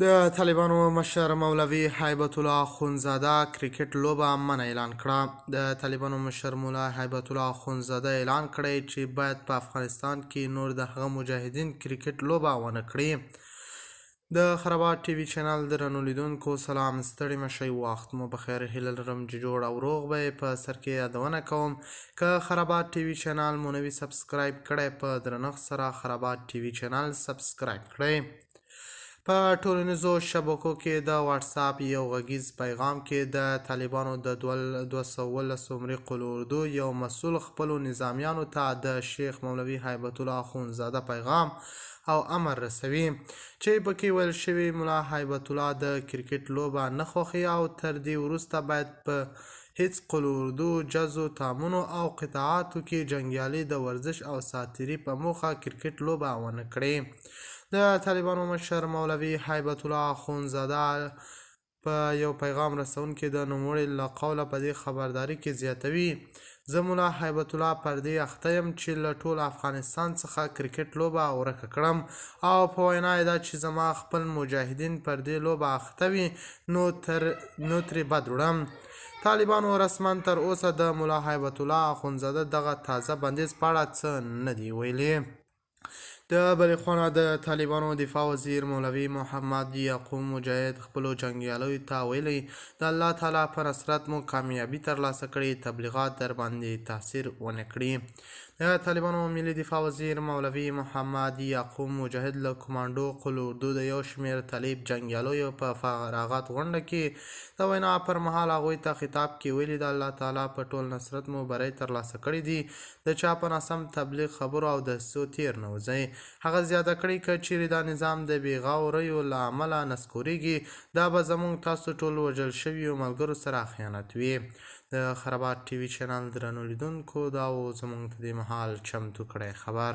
د طالبانو مشر مولوي هیبت الله اخندزاده کرکټ لوبه منع اعلان کړه. د طالبانو مشر ملا هیبت الله اخندزاده اعلان کړی چې باید په افغانستان کې نور د هغه مجاهدین کرکټ لوبه ونه کړي. د خرابات ټي وي چینل درنو لیدونکو سلام، ستړي مشئ، وخت مو بخیر. هیله لرم چې جوړ او روغ به یې. په سر کې یادونه کوم که خرابات ټي وي چینل مو نوي subscribe کړی، په درنښت سره خرابات ټي وي چینل subscribe کړئ. په ټولنیزو شبکو کې د واتساپ یو غږیز پیغام کې د طالبانو د 217 عمري قول اردو یو مسول خپلو نظامیانو ته د شیخ مولوي هیبت الله اخندزاده پیغام او امر رسوي چې پکې ویل شوي ملا هیبت الله د کرکټ لوبه نه خوښوي او تر دې وروسته باید په هیڅ قول اردو، جزو، تامونو او قطعاتو کې جنګیالي د ورزش او ساتیري په موخه کرکټ لوبه ونه کړي. د طالبانو مشر مولوي هیبت الله اخندزاده په یو پیغام رسونکي د نوموړي له قوله په دې خبرداري کې زیاتوي: زه ملا هیبت الله پر دې اخته یم چې له ټول افغانستان څخه کرکټ لوبه ورکه کړم، او په وینا یې ده چې زما خپل مجاهدین پر دې لوبه اخته وي نو ترې بد وړم. طالبانو رسما تر اوسه د ملا هیبت الله اخندزاده دغه تازه بندیز په اړه څه نه دي ویلي. د بلې خوا نه د طالبانو دفاع وزیر مولوي محمد یعقوب مجاهد خپلو جنګیالیو ته ویلي، د الله تعالی په نصرت مو کامیابي ترلاسه کړې، تبلیغات در باندې تاثیر ونه کړي. د طالبانو ملي دفاع وزیر مولوي محمد یعقوب مجاهد له کمانډو قول اردو د یو شمېر طالب جنګیالیو په فراغت غونډه کې د وینا پر مهال هغوی ته خطاب کې ویلي، د الله تعالی په ټول نصرت مو بری ترلاسه کړی دي، د چا په ناسم تبلیغ خبرو او دسیسو تېر نه وځئ. هغه زیاته کړې، که چیرې دا نظام د بې غوریو له امله نسکورېږي، دا به زموږ تاسو ټول وژل شویو ملګرو سره خیانت وي. د خرابات ټي وي چینل درنو لیدونکو، دا و زموږ ته دې مهال چمتو کړی خبر.